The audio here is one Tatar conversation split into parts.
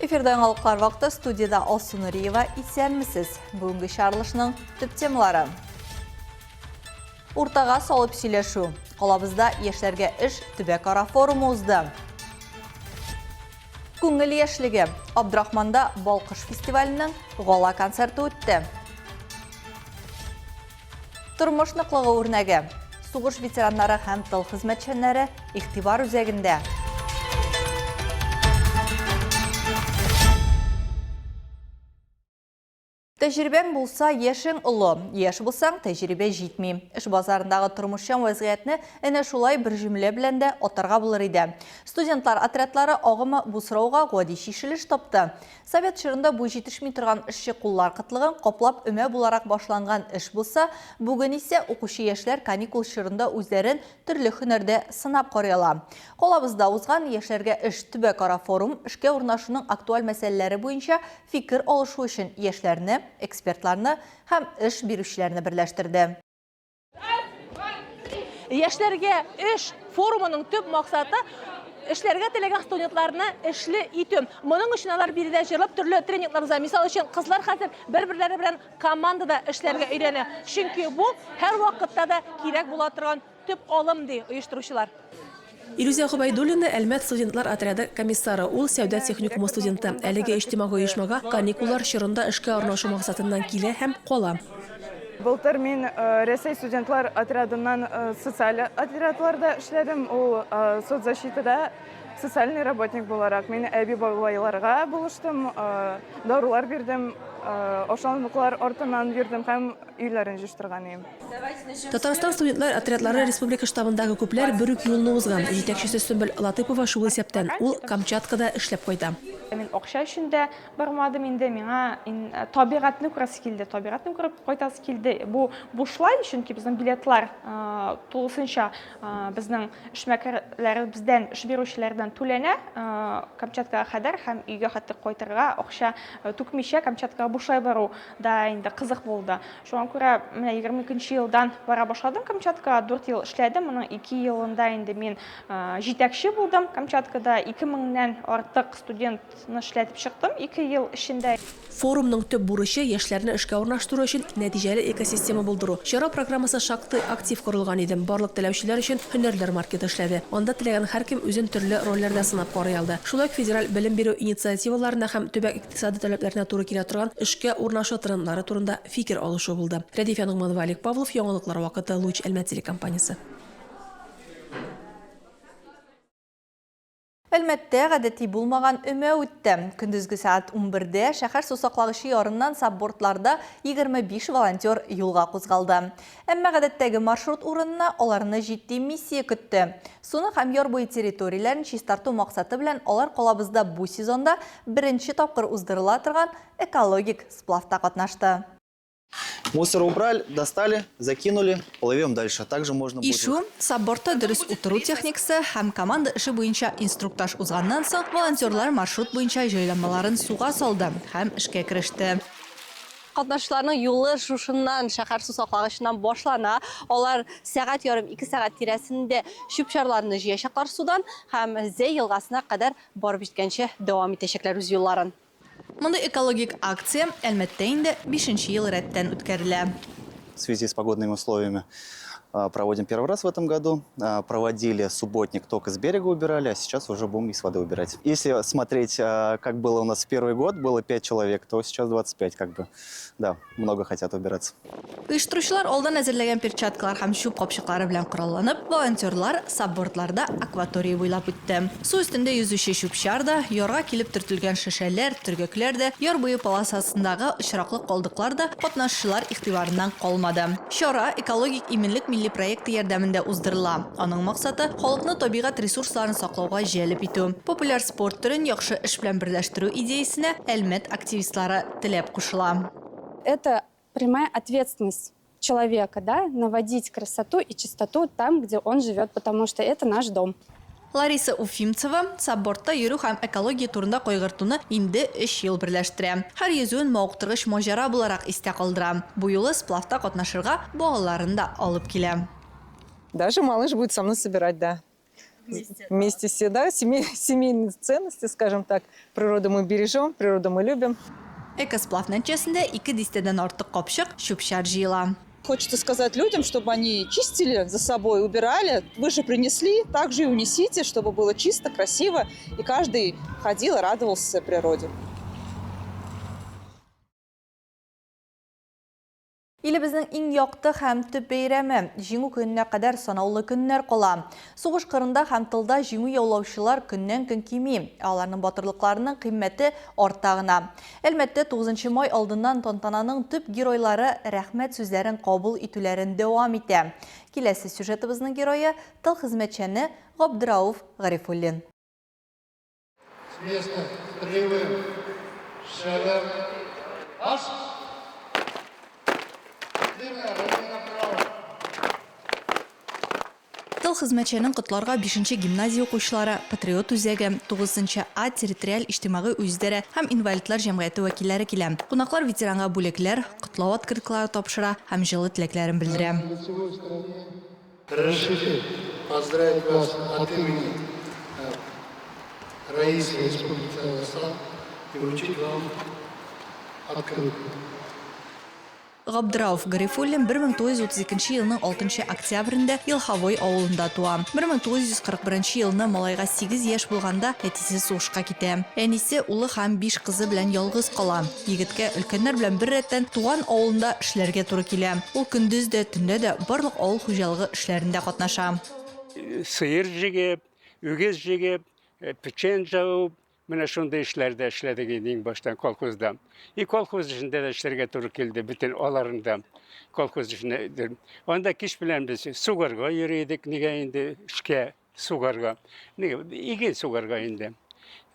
Эфирда яңалыклар вакыты студиядә Алсу Нуриева. Исәнмесез. Бүгенге чыгарылышның төп темалары. Уртага салып сөйләшү. Калабызда яшьләргә эш төбәкара форумы узды. Күңел яшьлеге. Абдрахманда Балкыш фестиваленең гала концерты үтте. Тормыш ныклыгы үрнәге. Сугыш ветераннары һәм тыл хезмәтчәннәре игътибар үзәгендә. Тәҗрибәң булса, яшең олы. Яшь булсаң, тәҗрибә җитми. Эш базарындагы тормышчан вәзгыятьне әнә шулай бер җөмлә белән дә атарга булыр иде. Студентлар отрядлары агымы бу сорауга гади чишелеш тапты. Совет чорында бу җитешми торган эшче куллар кытлыгын каплап өмә буларак башланган эш булса, бүген исә укучы яшьләр каникул чорында үзләрен төрле һөнәрдә сынап карый ала. Калабызда узган Яшьләргә эш төбәкара форум эшкә урнашуның актуаль мәсьәләләре буенча фикер алышу өчен яшьләрне, экспертларны һәм эш бирүчеләрне берләштерде. Яшьләргә эш форумының төп максаты эшләргә теләгән студентларны эшле итү. Моның өчен алар биредә җырлап төрле тренинглар уза. Мисал өчен, кызлар хәзер бер-берләре белән командада эшләргә өйрәнә. Чөнки бу һәрвакытта да кирәк була торган төп алым, ди оештыручылар. Илүзә Гобәйдуллина, Әлмәт студентлар отряды комиссары. Ул, сәүдә техникумы студенты. Әлеге иҗтимагый оешмага каникуллар чорында эшкә урнашу максатыннан килә һәм кала. Былтыр мин Рәсәй студентлар отрядыннан социаль отрядларда эшләдем. Ул соцзащитада социальный работник буларак. Мин әби-бабайларга булыштым, дарулар бирдем, ашамлыклар артыннан йөрдем һәм өйләрен җыештырган идем. Татарстан студентлар отрядлары республика штабындагы күпләр бер үк юлны узган. Җитәкчесе Сөмбел Латыпова шул исәптән. Ул Камчаткада эшләп кайта. Мин акча өчен дә бармадым инде, миңа табигатьне күрәсе килде, табигатьне күреп кайтасы килде. Бу бушлай, чөнки безнең билетлар тулысынча безнең эшмәкәрләребездән, эш бирүчеләрдән түләнә Камчаткага кадәр һәм өйгә хәтле кайтырга акча түкмичә Камчаткага бушлай бару да инде кызык булды. Шуңа күрә менә 22 елдан бара башладым Камчаткага, 4 ел эшләдем, моның 2 елында инде мин җитәкче булдым Камчаткада, 2000-нән артык студентны эшләтеп чыктым 2 ел эчендә. Форумның төп бурычы, яшьләрне эшкә урнаштыру өчен нәтиҗәле экосистема булдыру. Чара программасы шактый актив корылган иде. Барлык теләүчеләр өчен һөнәрләр маркеты эшләде. Анда теләгән һәркем үзен төрле рольләрдә сынап карый алды. Шулай ук федераль белем бирү инициативаларына һәм төбәк икътисады таләпләренә туры килә торган эшкә урнашу трендлары турында фикер алышу булды. Рәдифә Ногманова, Олег Павлов, Яңалыклар вакыты, Луч Әлмәт телекомпаниясе. Әлмәттә гадәти булмаган өмә үтте. Көндезге сәгать 11-дә шәһәр сусаклагычы ярыннан сапбордларда 25 волонтер юлга кузгалды. Әмма гадәттәге маршрут урынына аларны җитди миссия көтте. Суны һәм яр буе территорияләрен чистарту максаты белән алар калабызда бу сезонда беренче тапкыр уздырыла торган экологик сплавта катнашты. Мусор убрали, достали, закинули, плывем дальше. Также можно будет... Ишү, сапбортта дөрес утыру техникасы һәм команда эше буенча инструктаж узганнан соң, волонтерлар маршрут буенча җайланмаларын суга салды һәм эшкә кереште. Катнашучыларның юлы шушыннан, шәһәр сусаклагычыннан башлана. Алар сәгать ярым, ике сәгать тирәсендә чүп-чарларны җыячаклар судан һәм Зәй елгасына кадәр барып җиткәнче дәвам итәчәкләр үз юлларын. Мондый экологик акция Әлмәттә инде бишенче ел рәттән үткәрелә. В связи с погодными условиями проводим первый раз в этом году. Проводили субботник, только с берега убирали, а сейчас уже будем и с воды убирать. Если смотреть, как было у нас в первый год, было 5 человек, то сейчас 25, как бы. Да, много хотят убираться. Оештыручылар алдан әзерләгән перчаткалар һәм чүп капчыклары белән коралланып, волонтерлар сапбордларда акватория буйлап үтте. Су өстендә йөзүче чүп-чар да, ярга килеп төртелгән шешәләр, төргәкләр дә, яр буе полосасындагы очраклы калдыклар да катнашучылар игътибарыннан калмады. Чара Экологик иминлек милли проекты ярдәмендә уздырыла. Аның максаты, халыкны табигать ресурсларын саклауга җәлеп итү. Популяр спорт төрен яхшы эш белән берләштерү идеясенә Әлмәт активистлары теләп кушыла. Это прямая ответственность человека, да, наводить красоту и чистоту там, где он живет, потому что это наш дом. Лариса Уфимцева сапбортта йөрү һәм экология турында кайгыртуны инде өч ел берләштерә. Һәр йөзүен мавыктыргыч маҗара буларак истә калдыра. Бу юлы сплавта катнашырга балаларын да алып килә. Даже малыш будет со мной собирать, да. Вместе, вместе все, да, семейные ценности, скажем так. Природу мы бережем, природу мы любим. Экосплав нәтиҗәсендә ике дистәдән артык капчык чүп-чар җыела. Хочется сказать людям, чтобы они чистили за собой, убирали. Вы же принесли, так же и унесите, чтобы было чисто, красиво, и каждый ходил и радовался природе. Илебезнең иң якты һәм төп бәйрәме, Җиңү көненә кадәр санаулы көннәр кала. Сугыш кырында һәм тылда җиңү яулаучылар көннән-көн кими, ә аларның батырлыкларының кыйммәте арта гына. Әлмәттә 9 май алдыннан тантананың төп геройлары рәхмәт сүзләрен кабул итүләрен дәвам итә. Киләсе сюжетыбызның герое, тыл хезмәтчәне Габдрауф Гарифуллин. С места строевым шагом. Марш! Смирно, руки направо. Тыл хезмәтчәнен котларга бишенче гимназия укучылары, Патриот үзәге, тугызынчы А территориаль иҗтимагый үзидарә һәм инвалидлар җәмгыяте вәкилләре килә. Кунаклар ветеранга бүләкләр, котлау открыткалары тапшыра һәм җылы теләкләрен белдерә. Разрешите поздравить вас от имени Раиса Республики Татарстан и вручить вам открытку. Габдрауф Гарифуллин 1932 елның 6 октябрендә Елховой авылында туа. 1941 елны малайга 8 яшь булганда әтисе сугышка китә. Әнисе улы һәм биш кызы белән ялгыз кала. Егеткә өлкәннәр белән беррәттән туган авылында эшләргә туры килә. Ул көндез дә, төнлә дә барлык авыл хуҗалыгы эшләрендә катнаша. Сыер җигеп, үгез җигеп, печән җабып, менә шундый эшләрдә эшләдек инде иң баштан колхозда. И колхоз эшендә дә эшләргә туры килде, бөтен аларында колхоз эшендә. Анда кич белән без сугарга йөри идек, нигә инде эшкә Сугарга. Нигә? Иген сугарга инде.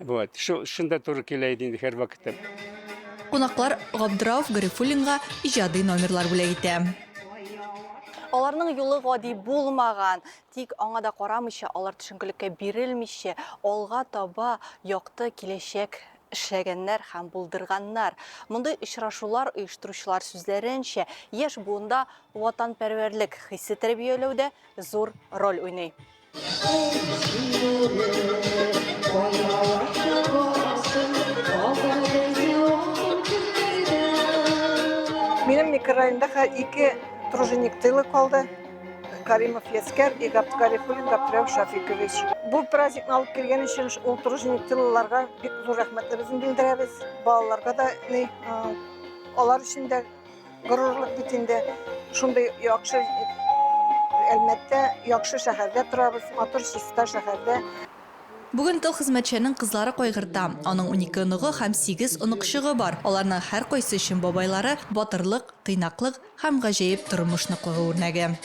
Вот. Шу, шунда туры килә иде инде һәрвакытта. Кунаклар Габдрауф Гарифуллинга иҗади номерлар бүләк итә. Аларның юлы гади булмаган, тик аңа да карамыйча, алар төшенкелеккә бирелмичә, алга таба якты киләчәк эшләгәннәр һәм булдырганнар. Мондый очрашулар оештыручылар сүзләренчә, яшь буында ватанпәрвәрлек хисе тәрбияләүдә зур роль уйный. Минем микрорайонда хәзер ике труженик тылы калды. Каримов Яскәр и Гарифуллин Гаптрәү Шафикович. Бу праздникны алып килгән өчен ул труженик тылыларга бик зур рәхмәтләребезне белдерәбез. Балаларга да ни, алар өчен дә Горурлык бит инде. Шундый яхшы Әлмәттә, яхшы шәһәрдә торабыз, матур, чиста шәһәрдә. Бүген тыл хезмәтчәнең кызлары кайгырта. Аның унике оныгы һәм сигез оныкчыгы бар. Аларның һәркайсы өчен бабайлары, батырлык, тыйнаклык һәм гаҗәеп тормыш ныклыгы үрнәге.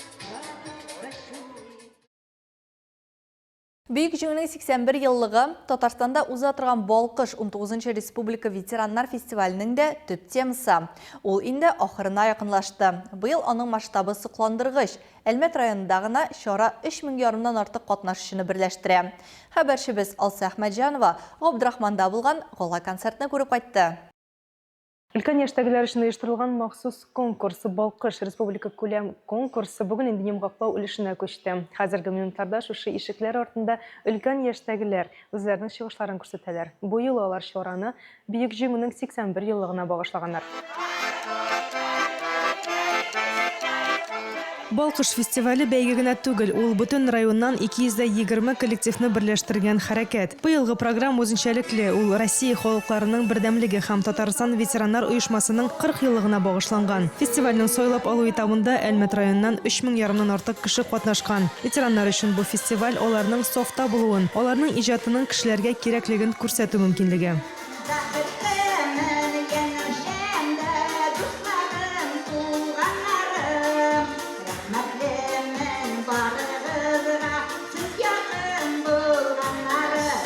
Бөек Җиңүнең 81 еллыгы, Татарстанда уза торган Балкыш унтугызынчы республика ветераннар фестиваленең дә төп темасы. Ул инде ахырына якынлашты. Быел аның масштабы сокландыргыч. Әлмәт районында гына чара өч мең ярымнан артык катнашучыны берләштерә. Хәбәрчебез Алсу Әхмәтҗанова Габдрахманда булган гала-концертны күреп кайтты. Өлкән яшьтәгеләр өчен оештырылган махсус конкурс Балкыш республика күләм конкурсы бүген инде йомгаклау өлешенә күчте. Хәзерге минутларда шушы ишекләр артында өлкән яшьтәгеләр үзләренең чыгышларын күрсәтәләр. Бу юлы алар чараны Бөек Җиңүнең 81 еллыгына багышлаганнар. Балкыш фестивале бәйге генә түгел, ул бөтен районнан 220 коллективны берләштергән хәрәкәт. Быелгы программа үзенчәлекле, ул Россия халыкларының бердәмлеге һәм Татарстан ветераннар оешмасының 40 еллыгына багышланган. Фестивальнең сайлап алу этабында Әлмәт районыннан өч мең ярымнан артык кеше катнашкан. Ветераннар өчен бу фестиваль аларның сафта булуын, аларның иҗатының кешеләргә кирәклеген күрсәтү мөмкинлеге. Бәхетлемен янәшәмдә дусларым, туганнарым. Рәхмәтлемен барыгызга, сез якын булганнарым.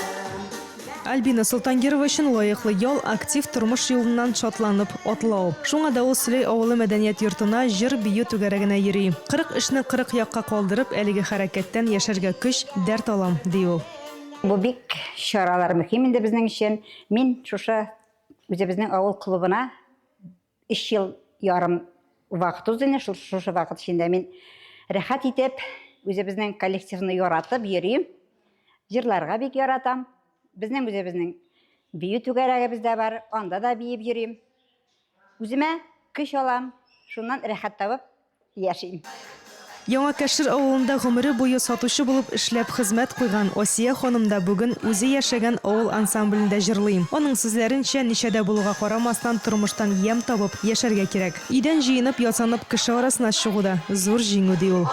Альбина Солтангирова өчен лаеклы ял, актив тормыш юлыннан шатланып атлау. Шуңа да ул Сөләй авылы мәдәният йортына җыр-бию түгәрәгенә йөри. 40 эшне 40 якка калдырып, әлеге хәрәкәттән яшәргә көч, дәрт алам, ди ул. Бу бик чаралар мөһим инде безнең өчен. Мин шушы үзебезнең авыл клубына өч ел ярым вакыт узды инде. Шул шушы вакыт эчендә мин рәхәт итеп, үзебезнең коллективны яратып йөрим. Җырларга бик яратам. Безнең үзебезнең бию түгәрәгебез дә бар, анда да биеп йөрим. Үземә көч алам, шуннан рәхәт табып яшим. Яңа Кәшер авылында гомере буе сатучы булып эшләп хезмәт куйган Асия ханым да бүген үзе яшәгән авыл ансамблендә җырлый. Аның сүзләренчә, ничәдә булуга карамастан, тормыштан ямь табып яшәргә кирәк. Өйдән җыенып, ясанып кеше арасына чыгу да, зур җиңү, ди ул.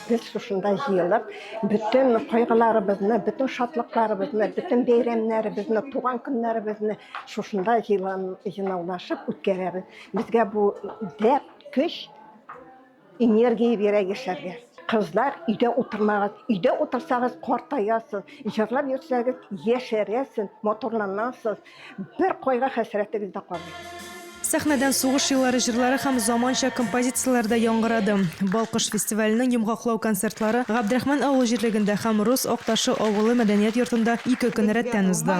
Без шушында җыелып, бөтен кайгыларыбызны, бөтен шатлыкларыбызны, бөтен бәйрәмнәребезне, туган көннәребезне шушында җыйнаулашып үткәрәбез. Безгә бу дәрт, көч, энергия бирә яшәргә. Кызлар, өйдә утырмагыз. Өйдә утырсагыз, картаясыз. Җырлап йөрсәгез, яшәрәсез, матурланасыз. Бер кайгы хәсрәтегез дә калмый. Сәхнәдән сугыш еллары җырлары һәм заманча композицияләр дә яңгырады. Балкыш фестиваленең йомгаклау концертлары Габдрахман авыл җирлегендә һәм Рус Акташы авылы мәдәният йортында ике көн рәттән узды.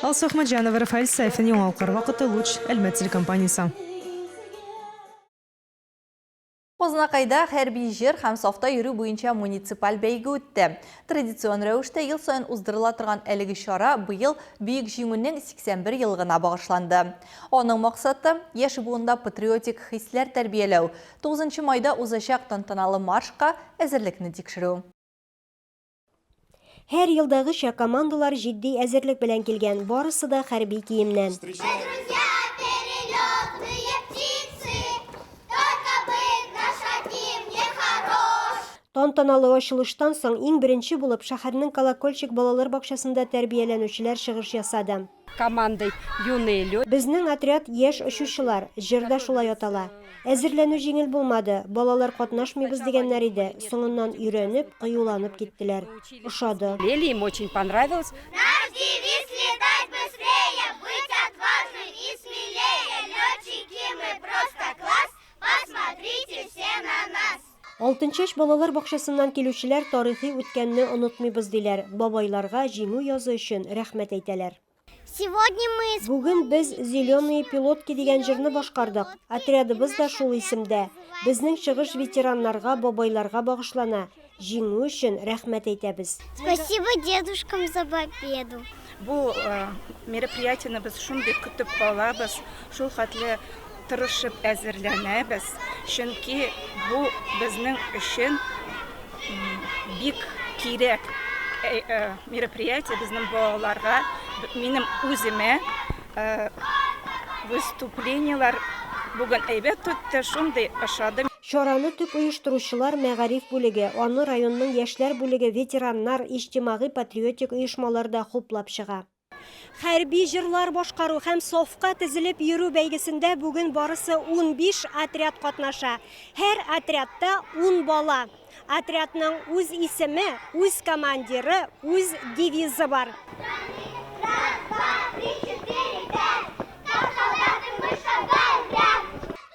Алсу Әхмәтҗанова, Рафаэль Сафин, Яңалыклар вакыты, Луч, Әлмәт телекомпаниясе. Азнакайда хәрби җыр һәм сафта йөрү буенча муниципаль бәйге үтте. Традицион рәвештә ел саен уздырыла торган әлеге чара быел Бөек Җиңүнең 81 еллыгына багышланды. Аның максаты, яшь буында патриотик хисләр тәрбияләү, 9 майда узачак тантаналы маршка әзерлекне тикшерү. Һәр елдагыча, командалар җитди әзерлек белән килгән, барысы да хәрби киемнән. Тантаналы ачылыштан соң, иң беренче булып, шәһәрнең Колокольчик балалар бакчасында тәрбияләнүчеләр чыгыш ясады. Командой Юные летчики. Безнең отряд яшь очучылар, җыр да шулай атала. Әзерләнү җиңел булмады, балалар катнашмыйбыз дигәннәр иде, соңыннан өйрәнеп, кыюланып киттеләр. Ошады. Лели, им очень понравилось. Наш девиз летать быстрее, быть отважным и смелее, летчики мы просто класс, посмотрите все на нас. Алтынчәч балалар бакчасыннан килүчеләр тарихи үткәнне онытмыйбыз диләр, бабайларга Җиңү язы өчен рәхмәт әйтәләр. Сегодня мы Бүген без Зеленые пилотки дигән җырны башкардык. Отрядыбыз да шул исемдә. Безнең чыгыш ветераннарга, бабайларга багышлана. Җиңү өчен рәхмәт әйтәбез. Спасибо дедушкам за победу. Бу мероприятиене без шундый көтеп алабыз, шул хәтле тырышып әзерләнәбез, чөнки бу безнең өчен бик кирәк мероприятие безнең балаларга, минем үземә выступлениеләр бүген әйбәт үтте, шундый ошады. Чараны төп оештыручылар мәгариф бүлеге, аны районның яшьләр бүлеге, ветераннар, иҗтимагый-патриотик оешмалар да хуплап чыга. Хәрби җырлар башкару һәм сафка тезелеп йөрү бәйгесендә бүген барысы 15 отряд катнаша. Һәр отрядта ун бала. Отрядның үз исеме, үз командиры, үз девизы бар. Раз, два, три, четыре, пять, как солдаты мы шагаем в ряд.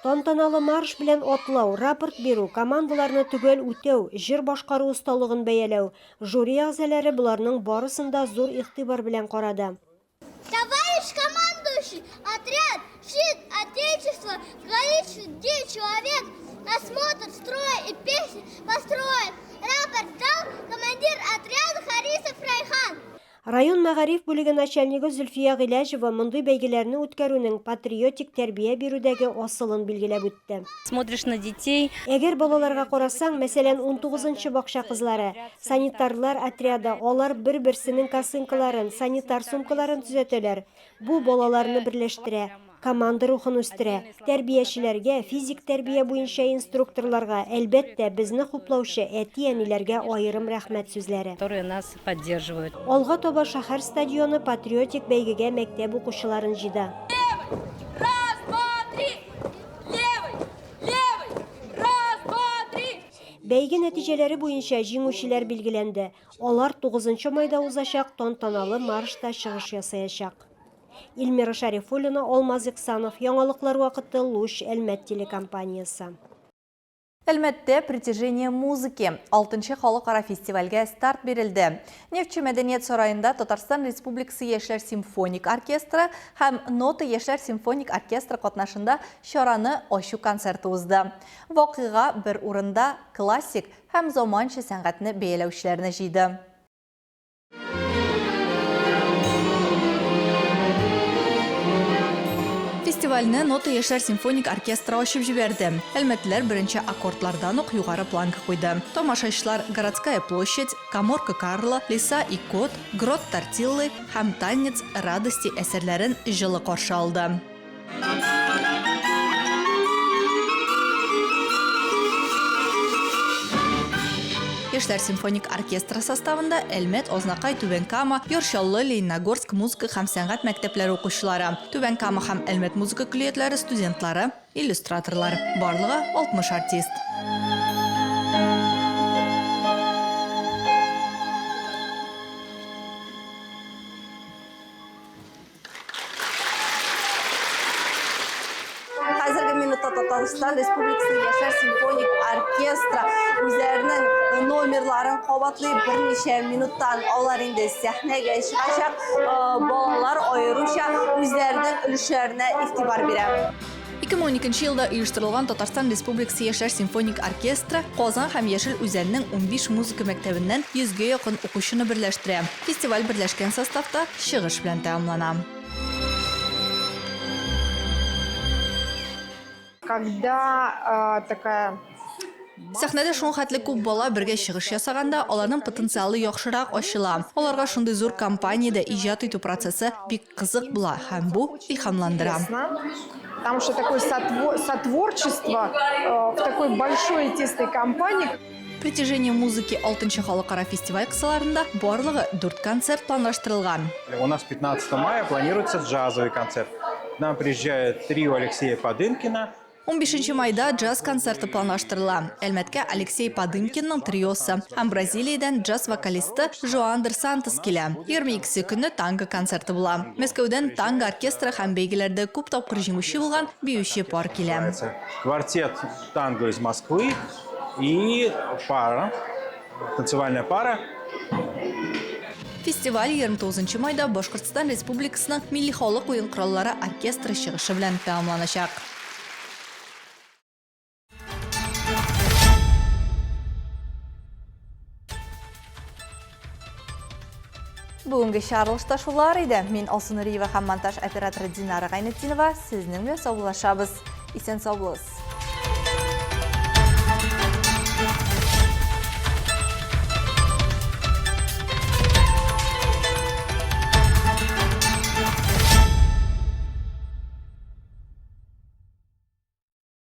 Тантаналы марш белән атлау, рапорт бирү, командаларны төгәл үтәү, җыр башкару осталыгын бәяләү, жюри әгъзалары боларның барысын да зур игътибар белән карады. Товарищ командующий, отряд Щит Отечества в день человек на смотр строя и песни построен. Рапорт дал командир отряда Харисов Райхан. Район мәгариф бүлеге начальнигы Зөлфия Гыйләҗева мондый бәйгеләрне үткәрүнең патриотик тәрбия бирүдәге асылын билгеләп үтте. Смотришь на детей. Әгәр балаларга карасаң, мәсәлән, унтугызынчы бакча кызлары, санитарлар отряды, алар бер-берсенең косынкаларын, санитар сумкаларын төзәтәләр. Бу балаларны берләштерә, команда рухын үстерә. Тәрбиячеләргә, физик тәрбия буенча инструкторларга, әлбәттә, безне хуплаучы әти-әниләргә аерым рәхмәт сүзләре. Которые нас поддерживают. Алга таба шәһәр стадионы патриотик бәйгегә мәктәп укучыларын җыйды. Раз, два, три! Левый! Левый! Раз, два, три! Бәйге нәтиҗәләре буенча җиңүчеләр билгеләнде. Алар тугызынчы майда узачак тантаналы маршта чыгыш ясаячак. Эльмира Шәрифуллина, Алмаз Иксанов, Яңалыклар вакыты, Луч, Әлмәт телекомпаниясе. Әлмәттә Притяжение музыки алтынчы халыкара фестивальгә старт бирелде. Нефтьче мәдәният сараенда Татарстан Республикасы яшьләр симфоник оркестры һәм Нота яшьләр симфоник оркестры катнашында чараны ачу концерты узды. Вакыйга бер урында классик һәм заманча сәнгатьне бәяләүчеләрне җыйды. Фестивальне Нота яшьләр симфоник оркестры ачып җибәрде. Әлмәтлеләр беренче аккордлардан ук югары планка куйды. Тамашачылар Городская площадь, Каморка Карло, Лиса и кот, Грот Тортиллы һәм Танец радости әсәрләрен җылы каршы алды. Яшьләр симфоник оркестры составында Әлмәт, Азнакай, Түбән Кама, Яр Чаллы, Лениногорск музыка һәм сәнгать мәктәпләре укучылары, Түбән Кама һәм Әлмәт музыка көллиятләре студентлары, иллюстраторлар. Барлыгы 60 артист. Хәзерге минутта Татарстан Республикасының Яшьләр симфоник оркестры үзләренең номерларын кабатлый. Берничә минуттан алар инде сәхнәгә чыгачак. Балалар аеруча үзләренең өлешләренә игътибар бирә. 2012 елда оештырылган Татарстан Республикасы Яшьләр симфоник оркестры Казан һәм Яшел Үзәннең 15 музыка мәктәбеннән йөзгә якын укучыны берләштерә. Фестиваль берләшкән составта чыгыш белән тәмамлана. Когда такая Сәхнәдә шуның хәтле күп бала бергә чыгыш ясаганда, аларның потенциалы яхшырак ачыла. Аларга шундый зур компаниядә иҗат итү процессы бик кызык була һәм бу илһамландыра. Потому что такое сотворчество в такой большой и тесной компании. Притяжение музыки алтынчы халыкара фестиваль кысаларында барлыгы дүрт концерт планлаштырылган. У нас 15 мая планируется джазовый концерт. К нам приезжает трио Алексея Подынкина. Унбишенче майда джаз концерты планлаштырыла. Әлмәткә Алексей Подынкинның триосы һәм Бразилиядән джаз вокалисты Жоандер Сантос килә. 22 көнне танго концерты була. Мәскәүдән танго оркестры һәм бәйгеләрдә күп тапкыр җиңүче булган биюче пар килә. Квартет танго из Москвы и пара, танцевальная пара. Фестиваль 29 майда Башкортстан Республикасының милли халык уен кораллары оркестры чыгышы белән тәмамланачак. Бүгенге чыгарылышта шулар иде. Мин Алсу Нуриева һәм монтаж операторы Динара Гайнетдинова сезнең белән саубуллашабыз. Исән сау булыгыз.